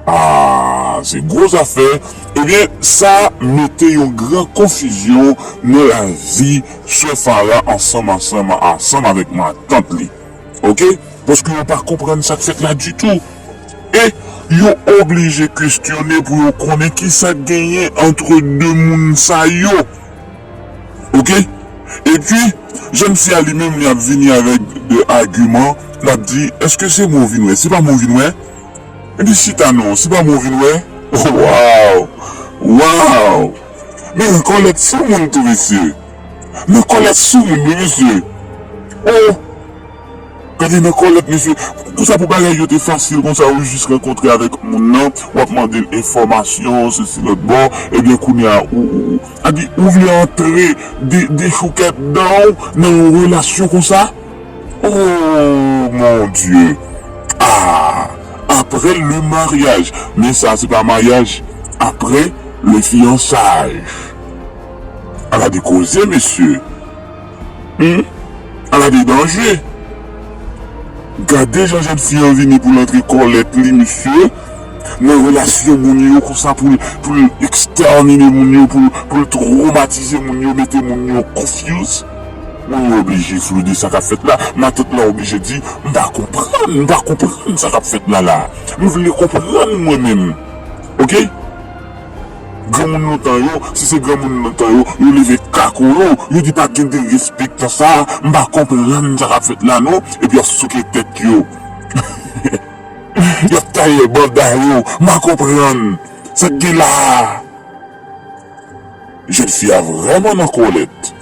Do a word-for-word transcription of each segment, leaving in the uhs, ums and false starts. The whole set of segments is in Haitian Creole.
Ah, se gwo zafè. Ebyen, sa mete yon gran konfizyon nan lavi sè Farah ansanm, ansanm, ansanm avèk matant li. Oke? Paske yo pa konprann sa k fèt la ditou. E yo oblije kestyone pou yo konnen ki sa k genyen antre de moun sa yo. Oke? Epi, jèn fi a li menm, li ap vini avèk de agiman, l ap di, èske se mwen w vin wè? Se pa mwen w vin wè? Epi chita non, se pa mwen w vin wè? Oh, waw! Waw! Men nan kòlèt sou moun tou, mesye. Nan kòlèt sou moun, wi, mesye. Oh! Gade nan kòlèt, mesye. Konsa pou bagay yo te fasil, konsa ou jis rankontre avèk moun nan, w ap mande l enfòmasyon, sesi lòt bò, ebyen kounye a, ou, ou, ou, a di, ou vle antre de, de choukèt dan w nan yon relasyon konsa? Oh, mon Dieu! Ah, après le mariage. Men sa, se pa maryaj. Après le fiançailles. Ala de koze, mesye. Hmm? Ala de danje. Gade jan jèn fi an vini pou l antre kòlèt li, mesye. Nan relasyon moun yo konsa pou l, pou l ekstèmine moun yo, pou l, pou l twomatize moun yo, mete moun yo confuse. Moun yo oblije flou de sa k ap fèt la. Matant la oblije di, m pa konprann, m pa konprann sa k ap fèt la la. M vle konprann mwen menm. Oke? Granmoun lontan yo, si se granmoun lontan yo, yo leve kako yo, yo di pa gen derespektan sa, m pa konprann sa k ap fèt la non, epi y ap souke tèt yo. Y ap taye banda yo, m pa konprann sa k gen la. Jèn fi a vrèman nan kòlèt.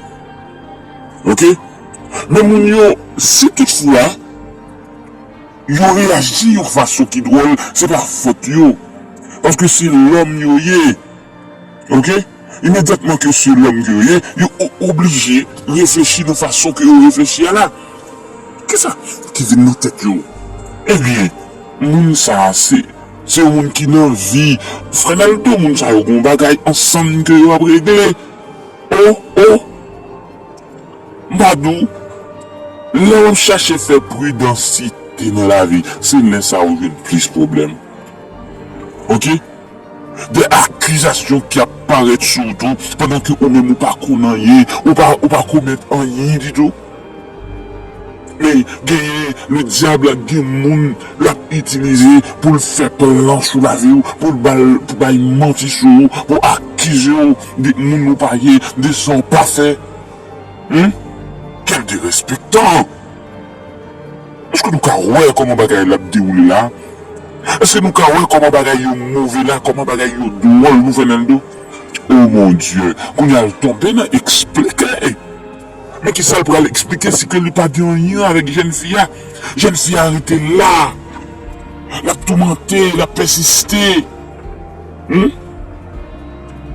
Oke? Men moun yo, si toutfwa, yo reyaji yon fason ki dwòl, se pa fòt yo. Paske se lòm yo ye. Oke? Imedyatman ke se lòm ke yo ye, yo o- oblije reflechi nan fason ke yo reflechi a la. Kisa ki vin nan tèt yo? Ebyen, moun sa a se, se yon moun ki nan vi. Frè Naldo, moun sa yo gon bagay ansanm ke yo ap regle. Oh, oh! M pa di w, lè w ap chache fè pridansite nan lavi, se lè sa a ou jwenn plis pwoblèm. Oke? De akizasyon ki ap parèt sou ou tou, pandan ke ou menm ou pa konn anyen, ou pa, ou pa komèt anyen ditou. Men genyen ledyab la, gen moun l ap itilize pou l fè plan sou lavi w, pou l ba l, pou bay manti sou ou, pou akize w de moun ou pa ye, de sa w pa fè. Hmm? Kèl derespektan! Èske nou ka wè kòman bagay la ap dewoule la? Èske nou ka wè kòman bagay yo move la, kòman bagay yo dwòl nou fè nan l do? Oh mon Dieu! Kounye a l tonbe nan eksplike. Men kisa l pral eksplike si ke li pa gen anyen avèk jèn fi a? Jèn fi a rete la. L ap toumante, l ap pèsiste. Hmm?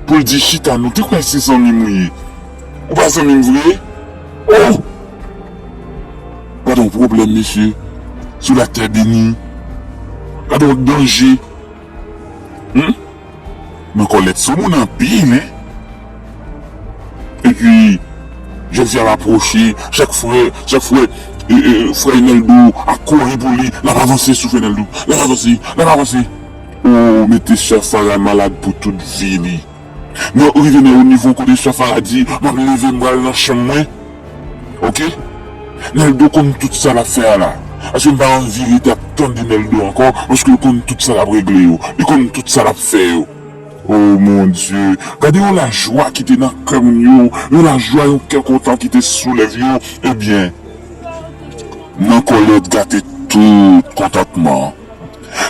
Pou l di chita, nou te kwè se zanmi m ou ye. Ou pa zanmi m vre? Oh! Gade yon pwoblèm, mesye. Sou latè beni. Gade yon danje. Hmm? Nan kòlèt sou moun anpil, wi. Epi, jèn fi a ap apwoche, chak fwa, chak fwa, e, e, frè Nèldo ap kouri pou li, l ap avanse sou frè Nèldo. L ap avanse, l ap avanse. Oh, mete sè Farah malad pou tout vi li. Nan rive nan yon nivo kote sè Farah di, m ap leve m pral nan chanm mwen. Oke? Nèldo konn tout sa l ap fè a la. Paske m pa anvi rete ap tande Nèldo ankò, paske l konn tout sa l ap regle yo. Li konn tout sa l ap fè yo. Oh mon Dieu! Gade yon lajwa ki te nan kè moun yo, yon lajwa, yon kè kontan ki te sou lèv yo. Ebyen, nan kòlèt gate tout kontantman.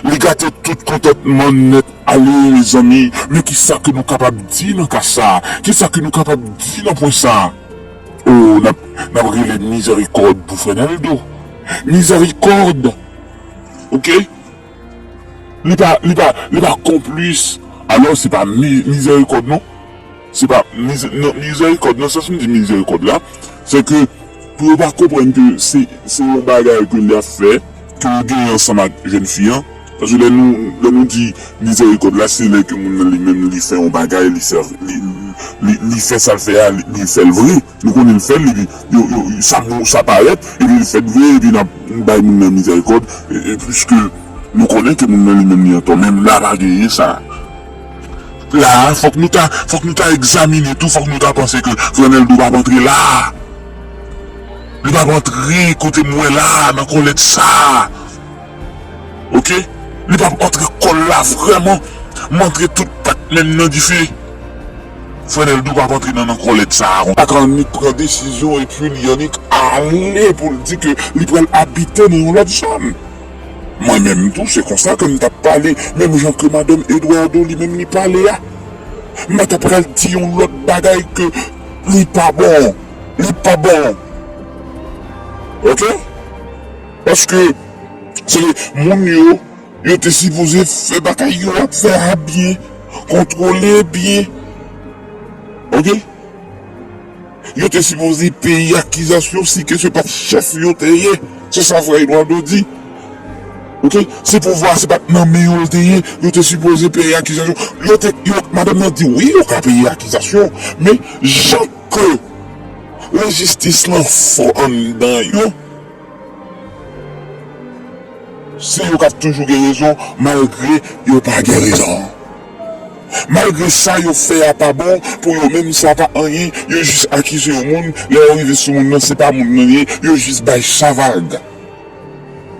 Li gate tout kontantman nèt ale, mezanmi. Men kisa ke nou kapab di nan ka sa? Kisa ke nou kapab di nan pwen sa? Oh, n ap, n ap rele mizèrikòd pou frè Nèldo. Mizèrikòd! Oke? Li pa, li pa, li pa konplis. Alò, se pa mi-, mizèrikòd, non. Se pa mize-, non, mizèrikòd, nan sans m di mizèrikòd la, se ke pou yo pa konprann ke se, se yon bagay ke li ap fè, ke yo genyen ansanm ak jèn fi an. Paske lè nou, lè nou di mizèrikòd la, se lè ke moun nan li menm, li fè yon bagay, li sèvi, li, li, li fè sa l fè a, li, li fè l vre. Nou konnen l fè l, epi yo, yo, sa bon, sa parèt, epi l fèt vre, epi n ap bay moun nan mizèrikòd, e, e, piske Nou konnen ke moun nan li menm li antò, men la pa genyen sa. La a, fòk nou ta, fòk nou ta egzamine tou, fòk nou ta panse ke Frè Nèldo p ap antre la a. Li p ap antre kote m wè la a, nan kòlèt sa a. Oke? Li p ap antre kò l la vrèman. M antre tout pat menm nan dife. Frè Nèldo p ap antre nan, nan kòlèt sa a. Pa ka annik pran desizyon epi li annik ale pou l di ke li pral abite nan yon lòt zòn. Mwen menm tou, se konsa ke m t ap pale, menm jan ke madanm Eduardo li menm li pale a. M pa t ap pral di yon lòt bagay ke li pa bon. Li pa bon. Oke? Paske se moun yo, yo te sipoze fè bagay yo ap fè a byen, kontwole byen. Oke? Yo te sipoze peye akizasyon si ke se pa t chèf yo te ye. Se sa Frè Eduardo di. Oke? Si pouvwa se pa t nan men yo l te ye, yo te sipoze peye akizasyon. Yo te, yo, madanm nan di wi, yo ka peye akizasyon. Men jan ke lajistis lan fò anndan yo, se yo k ap toujou gen rezon, malgre yo pa gen rezon. Malgre sa yo fè a pa bon, pou yo menm sa pa anyen, yo jis akize yon moun, lè yo rive sou moun nan, se pa moun nan li ye, yo jis bay sa vag.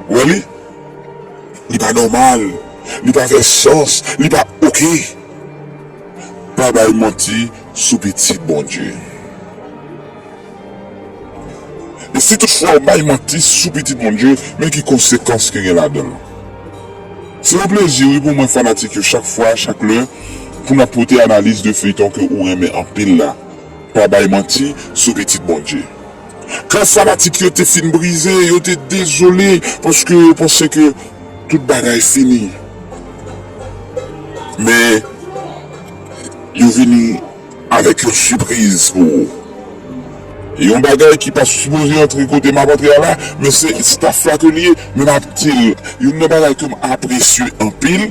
Ou wè li? Li pa nòmal, li pa fè sans, li pa oke. Pa bay manti sou pitit Bondye. E si toutfwa w bay manti sou pitit Bondye, men ki konsekans ki gen ladan l. Se yon plezi, wi, pou mwen, fanatik yo, chak fwa, chak lè, pou n ap pote analiz de feyton ke ou renmen anpil la. Pa bay manti sou pitit Bondye. Kan fanatik yo te fin brize, yo te dezole, paske yo panse ke tout bagay fini. Men, yo vini avèk yon sipriz pou ou. Yon bagay ki pa sipoze antre kote m ap antre a la, men se staff la ke li ye, men m ap di l, youn nan bagay ke m apresye anpil,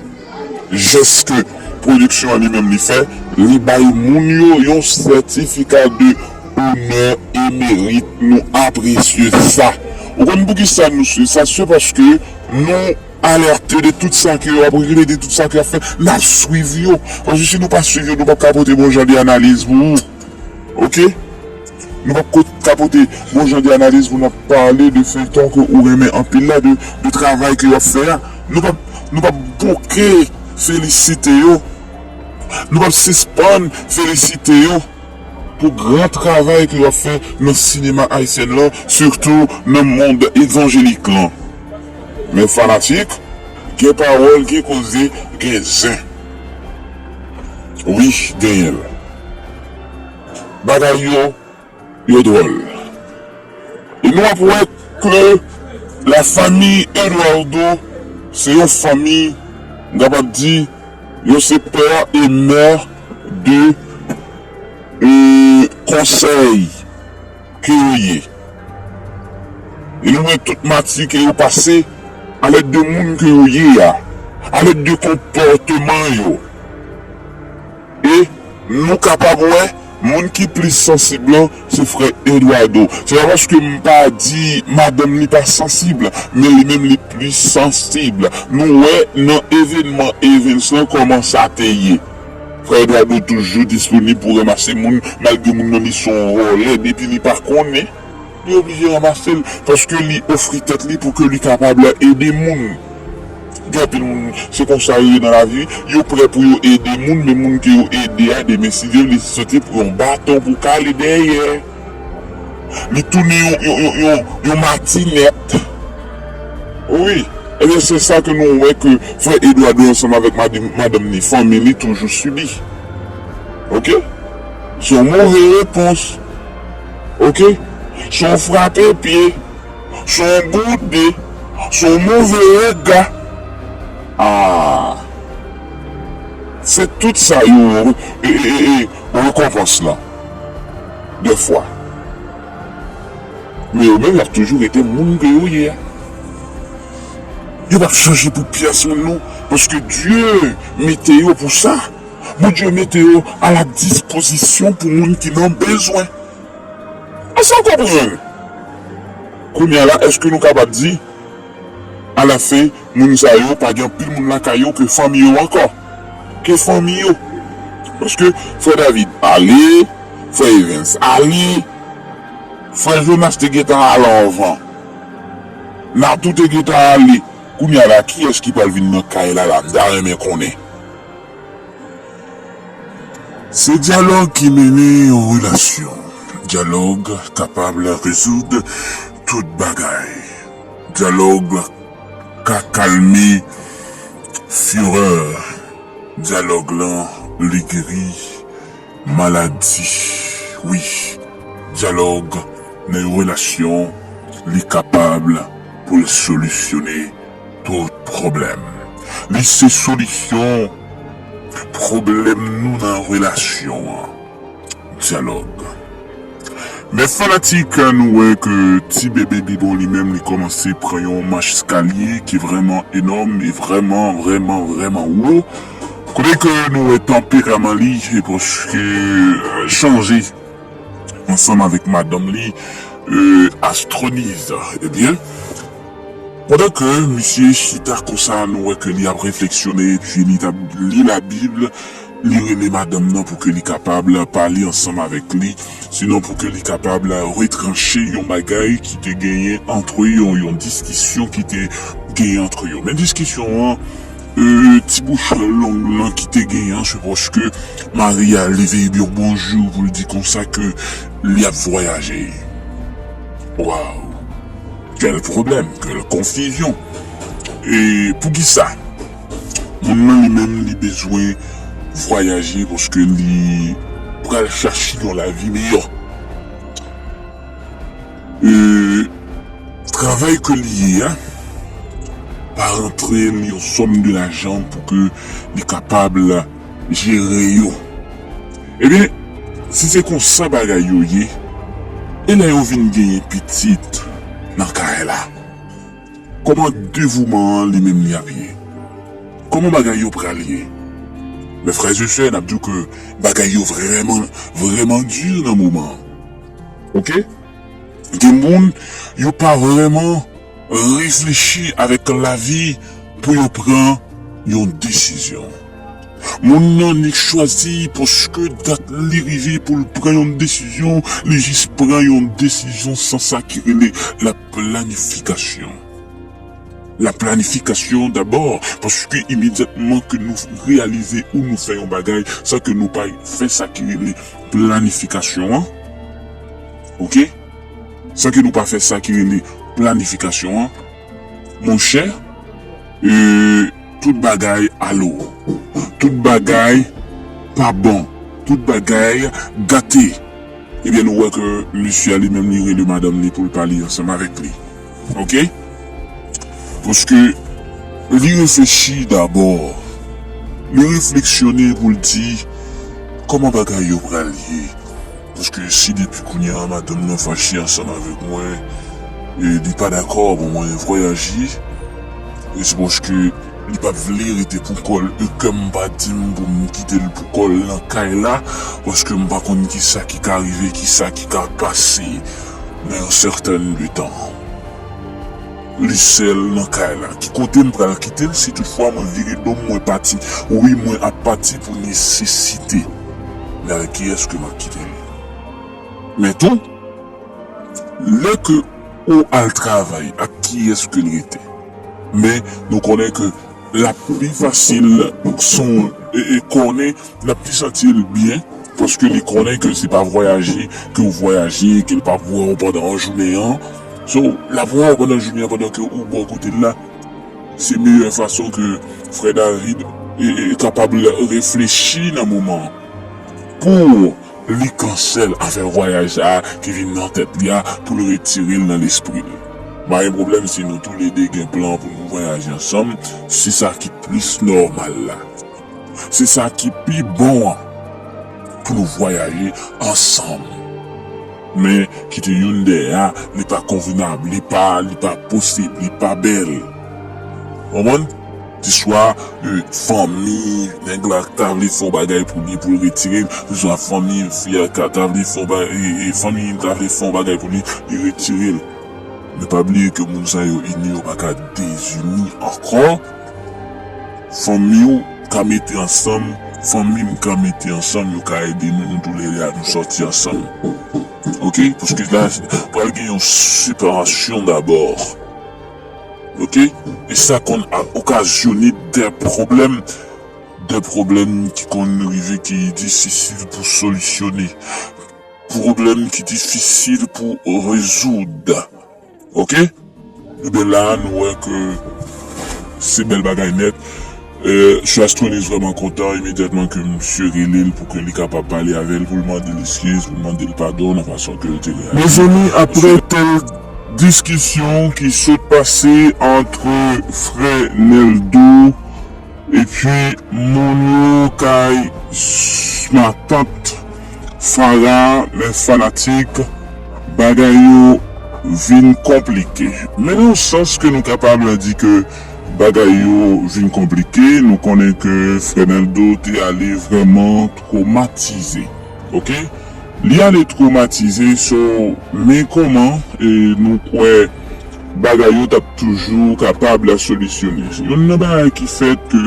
jès ke pwodiksyon an li menm li fè, li bay moun yo yon sètifika de onè e merit, nou apresye sa. Ou konn poukisa nou se sa? Se paske nou alète de tout sa ke yo ap regle, de tout sa ke y ap fè. N ap swiv yo. Paske si nou pa swiv yo, nou p ap ka pote bon jan de analiz pou ou. Oke? Nou p ap ko-, ka pote bon jan de analiz pou n ap pale de feyton ke ou renmen anpil la, de, de travay ke y ap fè a. Nou p ap, nou p ap bouke felisite yo. Nou p ap sispann felisite yo pou gran travay ke y ap fè nan sinema ayisyen lan, sitou nan mond evanjelik lan. Men fanatik, gen pawòl, gen koze, gen zen. Wi, genyen l. Bagay yo, yo dwòl. E nou ap wè ke la fanmi Eduardo se yon fanmi, m kapab di, yo se pè e mè de, e, konsèy ke yo ye. E nou wè tout mati ke yo pase alèd de moun ke yo ye a, alèd de konpòteman yo. E nou kapab wè, moun ki plis sansib lan, se frè Eduardo. Se pa paske m pa di madanm li pa sansib, men li menm li plis sansib. Nou wè nan evènman Evens lan kòman sa te ye. Frè Eduardo toujou disponib pou ranmase moun, malgre moun nan li se yon vòlè, depi li pa konnen. Li oblije ranmase l, paske li ofri tèt li pou ke li kapab ede moun. Gen anpil moun, se konsa yo ye nan lavi, yo prè pou yo ede moun, men moun ke yo ede a, demen si Dye vle, li soti pran yon baton pou kale dèyè. Li tounen yon, yon, yon, yon, yon matinèt. Wi, ebyen se sa ke nou wè ke frè Eduardo ansanm avèk madanm, madanm ni, fanmi li toujou sibi. Oke? Se yon move repons. Oke? Se yon frape pye. Se yon goude. Se yon move rega. Ah. Se tout sa yo, e, e, e, e, rekonpans lan. Dèfwa. Men yo menm, y ap toujou rete moun ke yo ye a. Yo p ap chanje pou pyès moun, non. Paske Dye mete yo pou sa. Bondye mete yo a la dispozisyon pou moun ki nan bezwen. Èske w konprann? Kounye a la, èske nou kapab di, Alafen, moun sa yo pa gen anpil moun lakay yo ke fanmi yo ankò. Ke fanmi yo. Paske frè David ale, frè Evens ale, frè Jonas te gentan ale anvan. Natou te gentan ale. Kounye a la, kiyès ki pral vin nan kay la la? M ta renmen konnen. Se dyalòg ki mennen yon relasyon. Dyalòg kapab rezoud tout bagay. Dyalòg ka kalme firè. Dyalòg lan, li geri maladi. Wi, dyalòg nan yon relasyon, li kapab pou l solisyone tout pwoblèm. Li se solisyon pwoblèm nou nan relasyon an. Dyalòg. Men fanatik, nou wè ke ti bebe Bibon li menm, li kòmanse pran yon mach eskalye ki vrèman enòm e vrèman, vrèman, vrèman wo. Kote ke nou wè tanperaman li e preske, euh, chanje ansanm avèk madanm li, euh, Astroniz. Ebyen, pandan ke misye chita konsa, nou wè ke li ap refleksyone, epi li t ap li Labib, li rele madanm nan pou ke li kapab pale ansanm avèk li, sinon pou ke li kapab retranche yon bagay ki te genyen antre yo, yon diskisyon ki te genyen antre yo. Men diskisyon an, euh, ti bouch long lan ki te genyen an, se paske mari a leve yon bonjou pou l di konsa ke li ap vwayaje. Waw! Quel problème, quelle confusion. E poukisa? Moun nan li menm li bezwen vwayaje paske li pral chache yon lavi meyè. E travay ke li ye a pa rantre li yon sòm de lajan pou ke li kapab jere yo. Ebyen, si se konsa bagay yo ye, e lè yo vin genyen pitit nan kay la, kòman devouman an li menm li ap ye? Kòman bagay yo pral ye? Men frè e sè, n ap di w ke bagay yo vrèman, vrèman di nan moman an. Oke? Gen moun, yo pa vrèman reflechi avèk lavi pou yo pran yon desizyon. Moun nan nik chwazi paske dat li rive pou l pran yon desizyon, li jis pran yon desizyon san sa ki rele la planifikasyon. La planifikasyon dabò, paske imedyatman ke nou reyalize ou nou fè yon bagay, san ke nou pa fè sa ki rele planifikasyon an, oke? San ke nou pa fè sa ki rele planifikasyon an, monchè, e, tout bagay alo, tout bagay pa bon, tout bagay gate. Ebyen, nou wè ke mesye a li menm li rele madanm li pou l pale ansanm avèk li. Oke? Paske li reflechi dabò. Li refleksyone pou l di, kòman bagay yo pral ye? Paske si depi kounye a madanm nan fache ansanm avèk mwen, e li pa dakò pou mwen vwayaje, e se paske li pa vle rete pou kò l, e kè m pa di m pou m kite l pou kò l nan kay la, paske m pa konn kisa ki ka rive, kisa ki ka pase nan yon sètèn letan. Li sèl nan kay la. Ki kote m pral kite l si toutfwa mwen vire do m, mwen pati? Wi, mwen ap pati pou nesesite. Men avèk kiyès ke m ap kite l? Men tou, lè ke ou al travay, ak kiyès ke l rete? Men nou konnen ke l ap pi fasil son, e, e konnen, l ap pi santi l byen, paske li konnen ke se pa vwayaje ke w vwayaje, ke l p ap wè w pandan jounen an. So, l ap wè w pandan jounen an pandan ke ou bò kote l la. Se meyè fason ke frè David, e, e, kapab reflechi nan moman an. Pou li kansèl afè vwayaj sa a ki vin nan tèt li a, pou l retire l nan lespri l. M pa gen pwoblèm si nou toulede gen plan pou nou vwayaje ansanm, se sa ki plis nòmal la. Se sa ki pi bon an pou nou vwayaje ansanm. Men kite youn dèyè a, li pa konvenab, li pa, li pa posib, li pa bèl. Konprann? Se swa, e, fanmi nèg la ta vle fè yon bagay pou li, pou l retire l, se swa fanmi fi a ka ta vle fè yon ba-, e, e, fanmi ta vle fè yon bagay pou li, li retire l. Pa bliye ke moun sa yo ini, yo pa ka dezini ankò. Fanmi w ka mete ansanm, fanmi m ka mete ansanm, yo ka ede nou, nou toulède a, nou sòti ansanm. Oke? Paske la, pral gen yon separasyon dabò. Oke? E sa konn a- okazyone de pwoblèm, de pwoblèm ki konn rive ki difisil pou solisyone, pwoblèm ki difisil pou rezoud. Oke? Ebyen la, nou wè ke se bèl bagay nèt. Euh, Chouastro Nice vrèman kontan imedyatman ke misye rele l pou ke li kapab pale avè l, pou l mande l eskiz, pou l mande l padon nan fason ke l te reyaji. Mezanmi, apre tèl diskisyon ki sot pase ant frè Neldo epi moun yo kay s- matant Farah, men fanatik, bagay yo vin konplike. Men nan yon sans ke nou kapab di ke bagay yo vin konplike, nou konnen ke frè Neldo te ale vrèman twomatize. Oke? Li ale twomatize, so, men kòman, e, nou kwè bagay yo t ap toujou kapab solisyone. Youn nan bagay ki fèt ke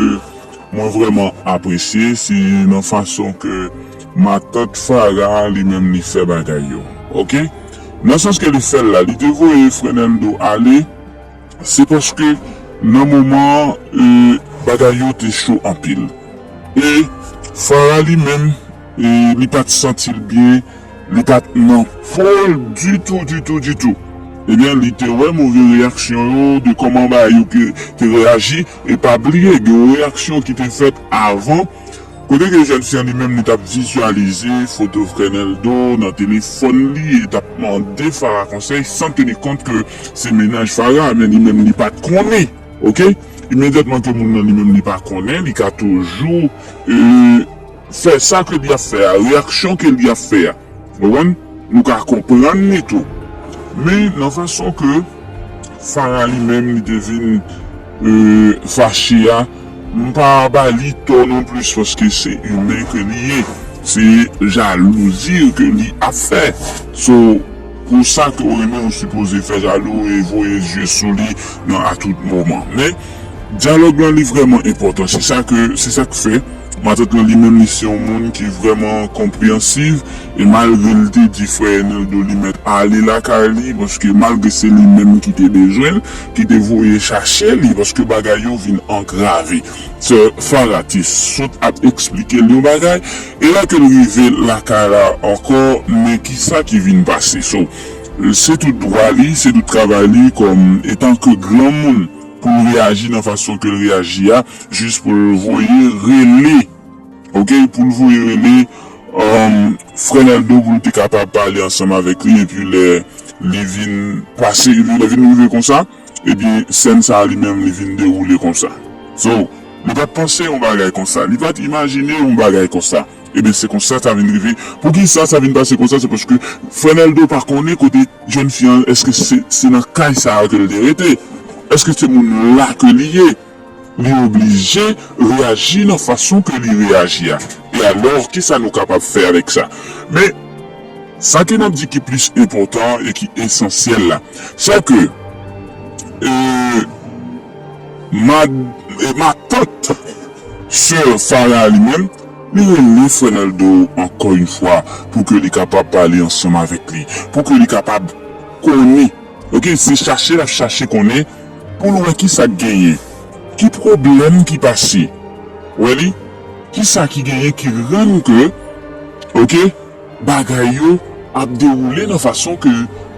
mwen vrèman apresye, se nan fason ke matant Farah li menm li fè bagay yo. Oke? Nan sans ke li fè l la, li te voye frè Neldo ale, se paske nan moman, e, bagay yo te cho anpil. E Farah li menm, e, li pa t santi l byen, li pa t nan po l ditou, ditou, ditou. Ebyen, li te wè move reyaksyon yo, de kòman bagay yo ke te reyaji. E pa bliye, gen yon reyaksyon ki te fèt avan, kote ke jèn fi an li menm, li t ap vizyalize foto frè Neldo nan telefòn li, e t ap mande Farah konsèy, san teni kont ke se mennaj Farah, men li menm, li pa t konnen. Oke? Imedyatman ke moun nan li menm, li pa konnen, li ka toujou, e, fè sa ke li ap fè a, reyaksyon ke li ap fè a. Ou konprann? Nou ka konprann li tou. Men nan fason ke Farah li menm li te vin, e, fache a, m pa ba li tò non plis, paske se imen ke li ye. Se jalouzi ke li ap fè. So, pou sa ke w renmen, ou sipoze fè jalou e voye zye sou li nan a tout moman. Men dyalòg lan li vrèman enpòtan. Se sa ke, se sa k fè matant lan li menm li se yon moun ki vrèman konpreyansiv, e malgre l te di frè Eneldo li mèt ale lakay li, paske malgre se li menm ki te bezwen l, ki te voye chache li, paske bagay yo vin angrave. Sè Farah te sot ap eksplike l yon bagay, e lè ke l rive lakay la ankò, men kisa ki vin pase? So, se tout dwa li, se tout travay li kòm etan ke granmoun pou l reyaji nan fason ke l reyaji a, jis pou l voye rele, oke, pou l voye rele, um, frè Neldo pou l te kapab pale ansanm avèk li, epi lè li vin pase, lè vin rive konsa, ebyen, sèn sa a li menm, li vin dewoule konsa. So, li pa t panse yon bagay konsa, li pa t imajine yon bagay konsa. Ebyen, se konsa sa vin rive. Poukisa sa vin pase konsa? Se paske frè Neldo pa konnen kote jèn fi an, èske se, se nan kay sa a ke l te rete? Èske se moun la ke li ye? Li oblije reyaji nan fason ke li reyaji a. E alò, kisa nou kapab fè avèk sa? Men, sa ke n ap di ki plis enpòtan e ki esansyèl la, se ke, e, mad-, e, matant sè Farah li menm, li rele frè Neldo ankò yon fwa pou ke li kapab pale ansanm avèk li, pou ke li kapab konnen, oke, se chache l ap chache konnen pou l wè kisa k genyen, ki pwoblèm ki pase. Wè li, kisa ki genyen ki rann ke, oke, bagay yo ap dewoule nan fason ke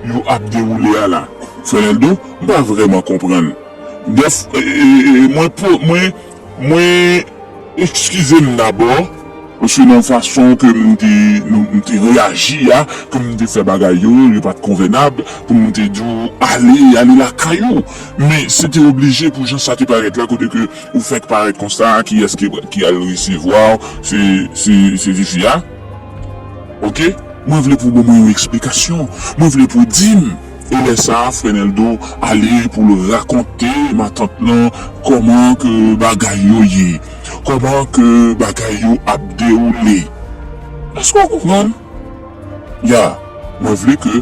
yo ap dewoule a la. Frè Neldo, m pa vrèman konprann. Dèf-, e, e, e, mwen po-, mwen, mwen eskize m dabò, paske nan fason ke m te, nou, m te reyaji a, ke m te fè bagay yo, yo pa t konvenab, pou m te di w, ale, ale lakay ou. Men se te oblije pou jan sa te parèt la, kote ke ou fèk parèt konsa, kiyès ki, ki al resevwa w, se, se, se tifi a. Oke? Mwen vle pou w ban mwen yon eksplikasyon. Mwen vle pou w di m. E lè sa a, frè Neldo ale pou l rakonte matant lan kòman ke bagay yo ye, kòman ke bagay yo ap dewoule. Èske w konprann? Ya, mwen vle ke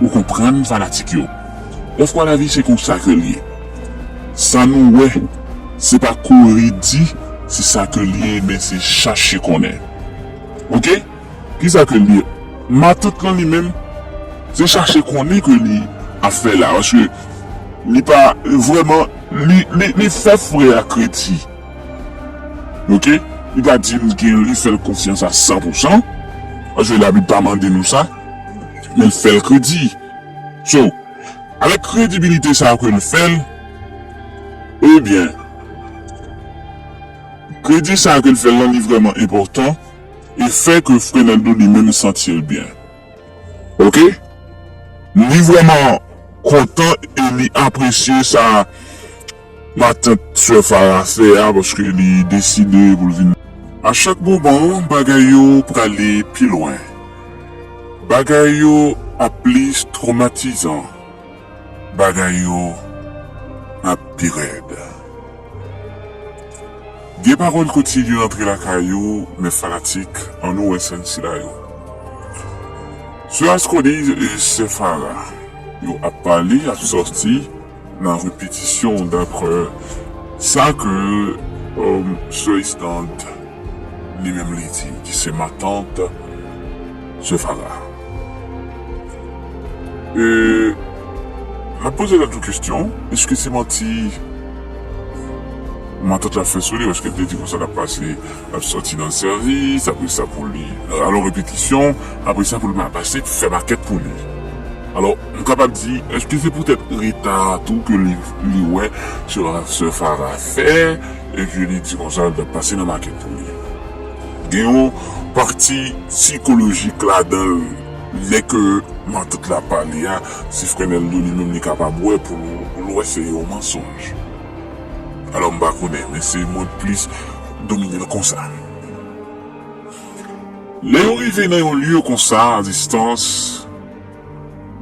ou konprann, fanatik yo. Dèfwa lavi se konsa ke l ye. Sa nou wè, se pa kouri di, se sa ke l ye, men se chache konnen. Oke? Kisa ke l ye? Matant lan li menm, se chache konnen ke li ap fè la, paske li pa vrèman, li, li, li fè frè a kredi. Oke? Li pa di l gen, li fè l konfyans a san pou san, paske Labib pa mande nou sa, men l fè l kredi. So, avèk kredibilite sa a ke l fè l, ebyen, kredi sa a ke l fè l lan, li vrèman enpòtan e fè ke frè Naldo li menm santi l byen. Oke? Li vrèman kontan e li apresye sa matant sè Farah fè a, paske li deside pou l vin. A chak moman, bagay yo prale pi lwen. Bagay yo ap plis twomatizan. Bagay yo ap pi rèd. Vye pawòl kote yo antre lakay ou, men fanatik, ann nou wè sèn sila yo. Sè Astroniz e sè Farah, yo ap pale, ap sòti nan repetisyon, daprè sa ke, um, sè Istant li menm li di, ki se matant sè Farah. E, m ap poze lòt ou kesyon, èske se manti matant la fè sou li, paske l te di konsa l ap pase, l ap sòti nan sèvis, apre sa pou li, alò repetisyon, apre sa pou l pa pase, fè makèt pou li. Alò, m kapab di, èske se poutèt reta a tou ke li, li wè sè, sè Farah fè, epi li di konsa l t ap pase nan makèt pou li. Gen yon pati sikolojik ladan l, lè ke matant la pale a, si frè Nèldo li menm li kapab wè pou l, pou l wè se yon mansonj. Alò m pa konnen, men se mwen plis domine l konsa. Lè yo rive nan yon lye konsa, a distans,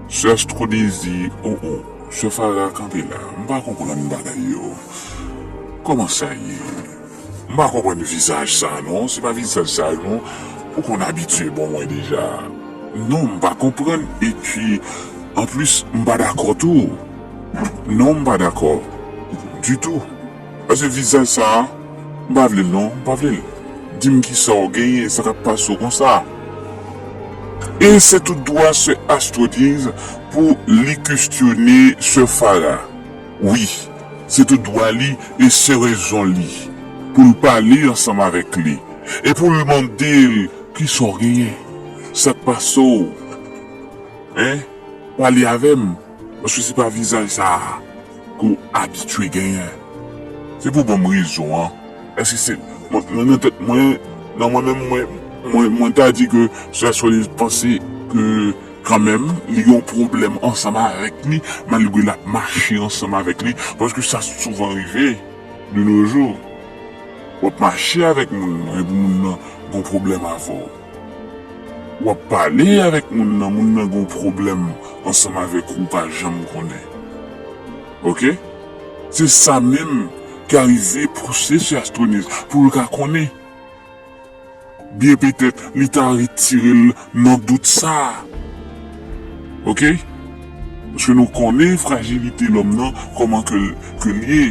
sè Astroniz di, o, o, sè Farah kanpe la, m pa konprann bagay yo. Kòman sa ye? M pa konprann vizaj sa non, se pa vizaj sa non, ou konn abitye bon mwen deja. Non, m pa konprann, epi, anplis, m pa dakò tou. Non, m pa dakò. Ditou. Paske vizaj sa a, m pa vle l non, m pa vle l. Di m kisa w genyen, sa k ap pase w konsa. E se tout dwa sè Astroniz pou li kestyone sè Farah. Wi, se tout dwa li e se rezon li pou l pale ansanm avèk li e pou l mande l kisa w genyen, sa k pase w, en, pale avè m, paske se pa vizaj sa a ke w abitye genyen. Se pou ban m rezon an. Èske se, mwen, mwen, nan tèt mwen, nan mwen menm, mwen, mwen, mwen ta di ke sè Astroniz panse ke kanmenm, li gen yon pwoblèm ansanm avèk li, malgre l ap mache ansanm avèk li, paske sa souvan rive de nos jours. W ap mache avèk moun nan, epi moun nan gen yon pwoblèm avè w. W ap pale avèk moun nan, moun nan gen yon pwoblèm ansanm avèk ou, ou pa janm konnen. Oke? Se sa menm ki arive pouse sè Astroniz pou l ka konnen. Byen petèt, li ta retire l nan dout sa a. Oke? Paske nou konnen frajilite lòm nan, kòman ke l, ke l ye.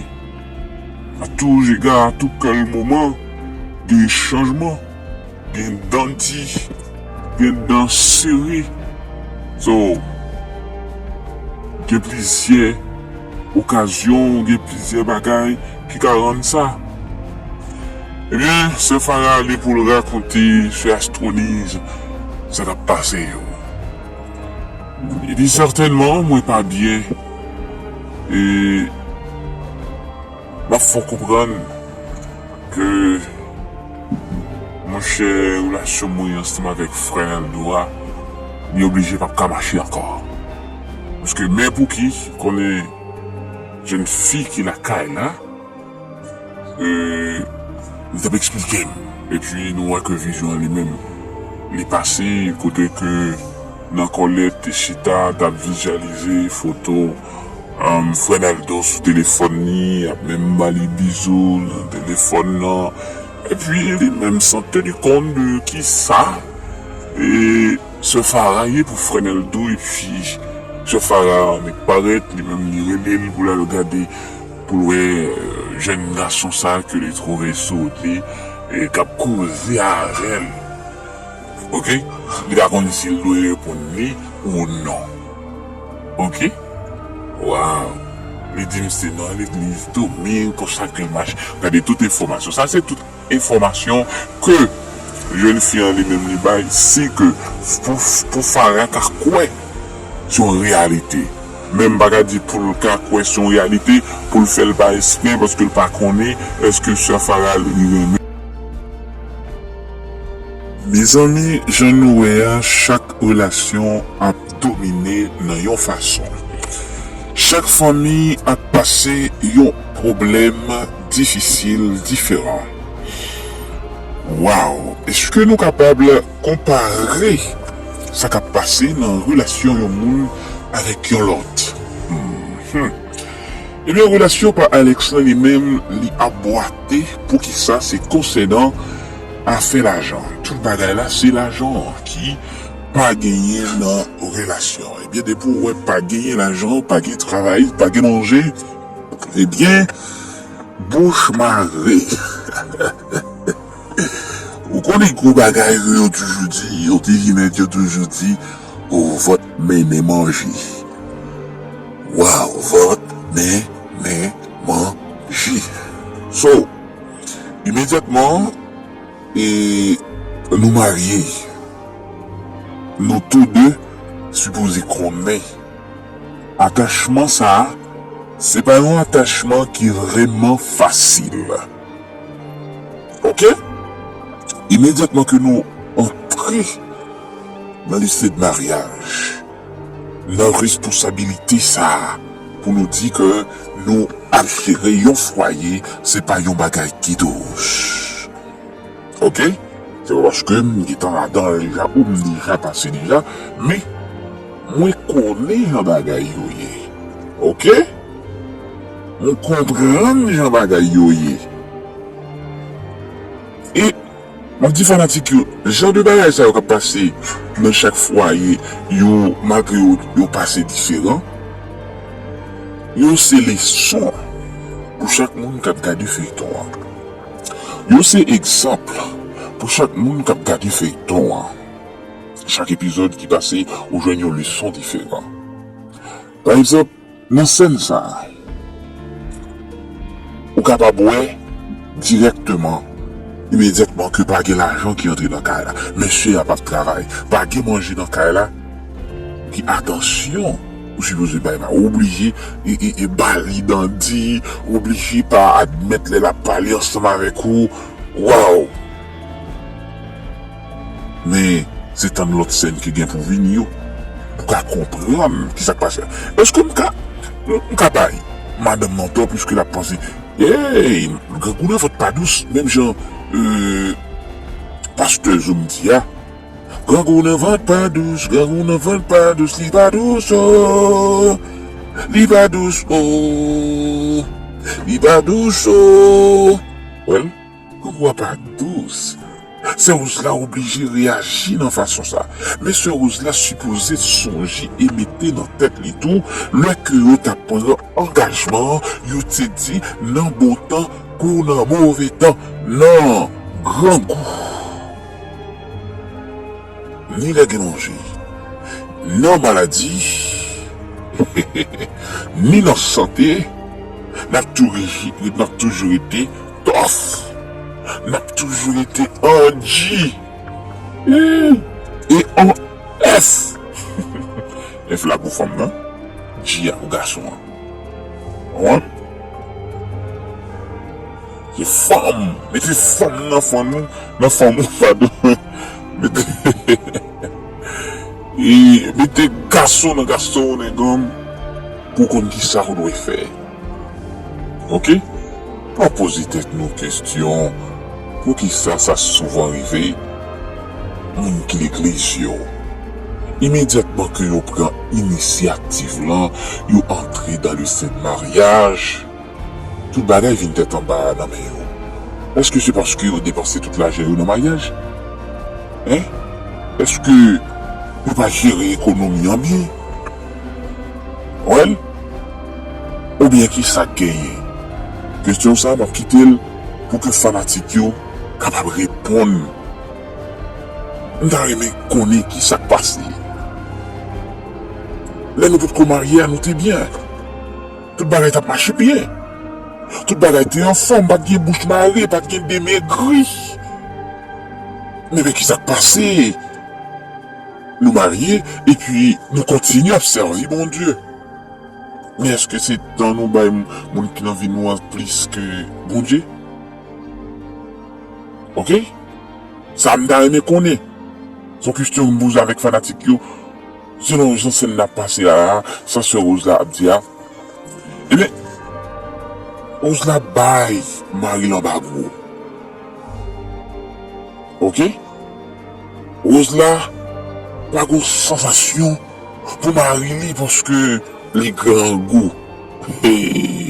A tou jega, a tou kèl moman, gen chanjman, gen dan di, gen dan sere. So, gen plizyè okazyon, gen plizyè bagay ki ka rann sa. Ebyen, sè Farah ale pou l rakonte sè Astroniz sa k ap pase yo. Li di, sètènman, mwen pa byen. E m ap fè w konprann ke, monchè, relasyon mwen ansanm avèk frè Naldo a, li oblije p ap ka mache ankò. Paske men Pouki konnen jèn fi ki lakay la, e, li t ap eksplike m. Epi nou wè ke vizyon an li menm, li pase kote ke nan kòlèt te chita, t ap vizyalize foto, um, frè Naldo sou telefòn li, ap menm ba li bizou nan telefòn nan. Epi li menm san teni kont de kisa, e, sè Farah ye pou frè Naldo, epi Sè Farah annik parèt, li menm li rele l pou l al gade, pou l wè, euh, jèn gason sa ke li twouve sou wout li, e k ap koze avè l. Oke? Li pa konn si l dwe reponn li ou non. Oke? Waw. Li di m se nan legliz Domeng konsa ke l mache. Gade tout enfòmasyon. Sa se tout enfòmasyon ke jèn fi an li menm li bay, si ke pou, pou Farah ka kwè se yon reyalite. Men m pa ka di pou l ka kwè se yon reyalite, pou l fè l pa espre, paske l pa konnen èske sè Farah li renmen. Mezanmi, jan nou wè a, chak relasyon ap domine nan yon fason. Chak fanmi ap pase yon pwoblèm difisil diferan. Waw, èske nou kapab konpare sa k ap pase nan relasyon yon moun avèk yon lòt? Hmm. Ebyen, relasyon pa Alex lan li menm, li ap bwate. Poukisa? Se konsènan afè lajan. Tout bagay la, se lajan ki pa genyen nan relasyon. Ebyen, depi w wè pa genyen lajan, pa gen travay, pa gen manje, ebyen, bouch mare. Ou konnen gwo bagay yo toujou di, yo te vin yo toujou di, o vant mennen manje. Waw, vant mennen manje. So, imedyatman, e nou marye, nou tou de sipoze konnen atachman sa a, se pa yon atachman ki vrèman fasil. Oke? Imedyatman ke nou antre nan lise de maryaj, nan responsabilite sa a, pou nou di ke nou ap jere yon fwaye, se pa yon bagay ki dous. Oke? Se pa paske m gentan ladan l deja ou m deja pase deja, men mwen konnen jan bagay yo ye. Oke? Mwen konprann jan bagay yo ye. E m ap di fanatik yo, jan de bagay sa yo k ap pase nan chak fwaye yo, malgre yo, yo pase diferan, yo se leson pou chak moun k ap gade feyton an. Yo se egzanp pou chak moun k ap gade feyton an. Chak epizòd ki pase, ou jwenn yon leson diferan. Pa egzanp, nan sèn sa a, ou kapab wè dirèkteman, imedyatman ke pa gen lajan ki antre nan kay la. Mesye a p ap travay, pa gen manje nan kay la. Ki atansyon ou sipoze bay, ou oblije e, e, e ba li dandi, ou oblije pa admèt lè l ap pale ansanm avèk ou. Waw! Men, se tann lòt sèn ki gen pou vini yo, pou ka konprann ki sa k pase. Èske m ka, m ka bay madanm nan tò, piske l ap panse, hey, grangou nan vant pa dous, menm jan, euh, pastè Zoom di a, grangou nan vant pa dous, grangou nan vant pa dous, li pa dous, oh, li pa dous, oh, li pa dous, oh. Well, grangou a pa dous. Sè Roz la oblije reyaji nan fason sa. Men sè Roz la sipoze sonje e mete nan tèt li tou, lè ke yo t ap pran angajman an, yo te di nan bon tan kou nan move tan. Non, grangou. Ni lè gen manje, nan maladi, ni nan sante, n ap tou reji-, n ap toujou rete tòf. N ap toujou rete anji. Hmm. E an F. F la pou fanm nan, G a pou gason an. Ou konprann? Se fanm. Mete fanm nan fanm ou, nan fanm ou, padon. Mete, e mete gason nan gason ou, nèg an, pou konn ki sa ou dwe fè. Oke? Ann poze tèt nou kesyon, poukisa sa souvan rive moun ki legliz yo, imedyatman ke yo pran inisyativ lan, yo antre dan le sen de maryaj, tout bagay vin tèt anba nan men yo. Èske se paske yo depanse tout lajan yo nan maryaj? Hein? Èske yo pa jere ekonomi an byen? Wè l? Oubyen ki sa k genyen? Kesyon sa a, m ap kite l pou ke fanatik yo kapab reponn. M ta renmen konnen ki sa k pase. Lè nou potko marye a, nou te byen. Tout bagay t ap mache byen. Tout bagay te anfòm, pa t gen bouch mare, pa t gen de megri. Men, men ki sa k pase? Nou marye, epi nou kontinye ap sèvi Bondye. Men èske se tan nou bay m-, moun ki nan vi nou an plis ke Bondye? Oke? Sa m ta renmen konnen. Se yon kesyon m poze avèk fanatik yo. Selon jan sèn nan ap pase la, sa sè Rose la ap di a. Ebyen, Rose la bay mari l anba gwo. Oke? Rose la pa gon sansasyon pou mari li paske li grangou. Hey!